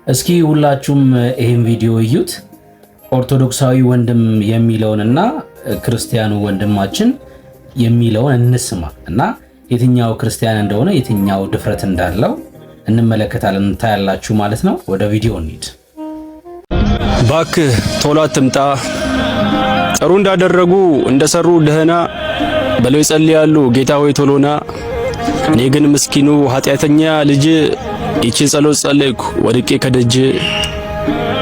እስኪ ሁላችሁም ይህን ቪዲዮ እዩት። ኦርቶዶክሳዊ ወንድም የሚለውንና ክርስቲያኑ ወንድማችን የሚለውን እንስማ እና የትኛው ክርስቲያን እንደሆነ፣ የትኛው ድፍረት እንዳለው እንመለከታለን፣ እንታያላችሁ ማለት ነው። ወደ ቪዲዮ እንሂድ። ባክህ ቶሎ አትምጣ። ጥሩ እንዳደረጉ እንደሰሩ ደህና ብለው ይጸልያሉ፣ ጌታ ሆይ ቶሎና። እኔ ግን ምስኪኑ ኃጢአተኛ ልጅ ይቺን ጸሎት ጸለይኩ ወድቄ ከደጅ።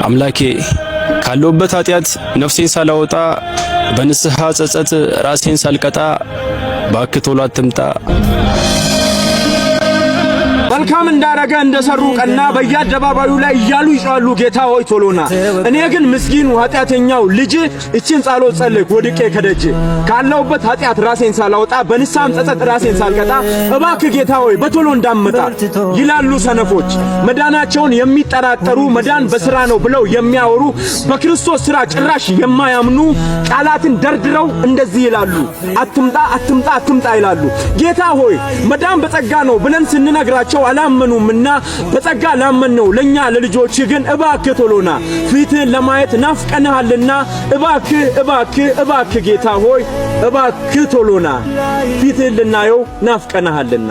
አምላኬ፣ ካለሁበት ኃጢአት ነፍሴን ሳላወጣ፣ በንስሐ ጸጸት ራሴን ሳልቀጣ ባክህ ቶሎ አትምጣ። መልካም እንዳረገ እንደሰሩ ቀና በየአደባባዩ ላይ እያሉ ይጮሃሉ፣ ጌታ ሆይ ቶሎና። እኔ ግን ምስኪኑ ኃጢአተኛው ልጅ እችን ጸሎት ጸለይኩ ወድቄ ከደጅ። ካለሁበት ኃጢአት ራሴን ሳላወጣ፣ በንስሐም ጸጸት ራሴን ሳልቀጣ እባክህ ጌታ ሆይ በቶሎ እንዳትመጣ ይላሉ ሰነፎች። መዳናቸውን የሚጠራጠሩ፣ መዳን በስራ ነው ብለው የሚያወሩ፣ በክርስቶስ ስራ ጭራሽ የማያምኑ ቃላትን ደርድረው እንደዚህ ይላሉ። አትምጣ፣ አትምጣ፣ አትምጣ ይላሉ። ጌታ ሆይ መዳን በጸጋ ነው ብለን ስንነግራቸው አላመኑምና በጸጋ ላመንነው ለኛ ለልጆች ግን እባክህ ቶሎና፣ ፊትህን ለማየት ናፍቀንሃልና እባክህ፣ እባክህ፣ እባክህ ጌታ ሆይ እባክህ ቶሎና፣ ፊትህን ልናየው ናፍቀንሃልና።